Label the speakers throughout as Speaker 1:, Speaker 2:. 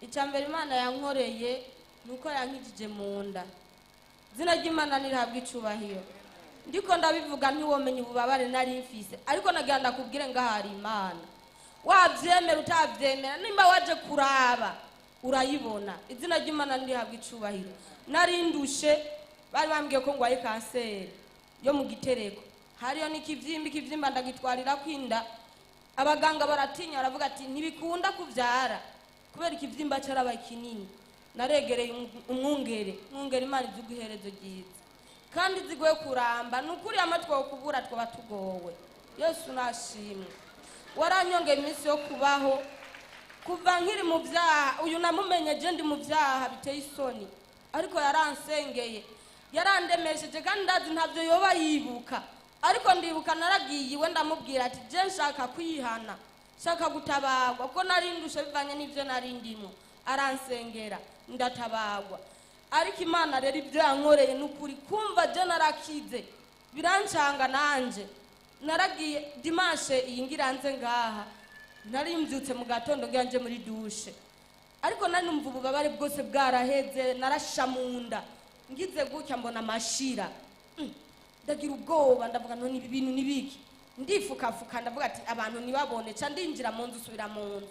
Speaker 1: Icya mbere Imana yankoreye ni uko yankijije mu nda. Izina ry'Imana nirihabwa icubahiro. Ndiko ndabivuga, ntiwomenya ububabare nari mfise, ariko nagira ndakubwire ngaho hari Imana. Wavyemera utavyemera, nimba waje kuraba urayibona. Izina ry'Imana nirihabwa icubahiro. Nari ndushe, bari bambwiye ko ngwaye kanseri yo mu gitereko, hariyo n'ikivyimba. Ikivyimba ndagitwarira kwinda, abaganga baratinya, baravuga ati ntibikunda kuvyara kubera ikivyimba carabaye kinini. Naregereye umwungere. Mwungere, Imana izuga iherezo ryiza kandi zigoye kuramba. Ni ukuri amatwi kubura twaba tugowe. Yesu nashimwe, waranyongeye iminsi yo kubaho. Kuva nkiri mu byaha, uyu namumenye je ndi mu byaha biteye isoni, ariko yaransengeye, yarandemesheje, kandi ndazi ntabyo yoba yibuka, ariko ndibuka naragiye iwe, ndamubwira ati je nshaka kwihana, nshaka gutabarwa kuko nari ndushe bivanye n'ibyo nari ndimo. Aransengera, ndatabagwa. Ariko Imana rero ibyo yankoreye ni ukuri, kumva je narakize birancanga. Nanje naragiye dimanche iyi ngira nze ngaha, nari mbyutse mu gatondo ngira nje muri douche, ariko nari numva ububabare bwose bwaraheze. Narasha mu nda, ngize gutya mbona amashira. Ndagira ubwoba, ndavuga none ibi bintu nibiki? Ndifukafuka, ndavuga ati abantu ntibabone, ca ndinjira mu nzu, usubira mu nzu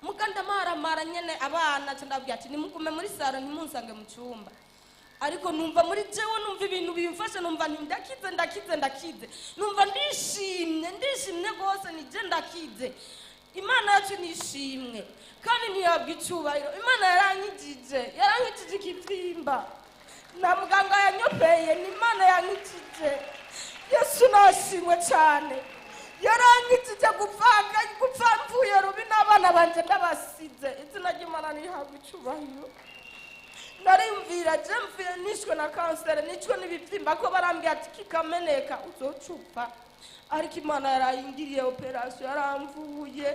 Speaker 1: muga ndamaramara nyene. Abana ca ndabwira ati nimugume muri salon, ntimunsange mu cyumba. Ariko numva muri jewe, numva ibintu bimfashe, numva nti ndakize, ndakize, ndakize. Numva ndishimye, ndishimye rwose, nije ndakize. Imana yacu nishimwe kandi ntihabwa icubahiro. Imana yarankijije, yarankijije ikibyimba na muganga yanyopeye, ni Imana yankijije. Yesu nashimwe cyane, yarankijije gupfaka, gupfa mvuye rubi n'abana banje ndabasize. Izina ry'Imana ntihabwa icubahiro. Narimvira je mvuye nishwe na kanseri, nicwe n'ibibyimba, ko barambwira ati kikameneka uzocupfa, ariko Imana yarayingiriye opération, yaramvuye,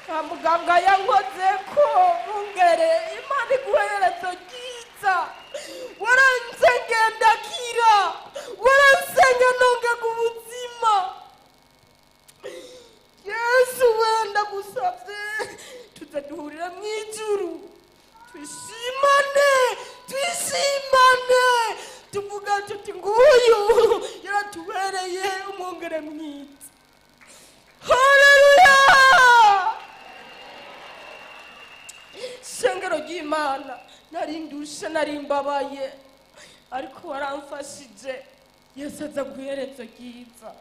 Speaker 1: nta muganga yankoze ko. Mungere, Imana iguherezo ryiza. Waransengeye ndakira, waransenge nongega ubuzima. Yesu wenda gusabye tuze duhurire mu ijuru, twishimane, twishimane, tuvuga tuti nguyu yaratubereye umwungere mwiza. Haleluya! Shengero ry'Imana, nari ndushe, nari mbabaye, ariko waramfashije. Yesu aza guherezo ryiza.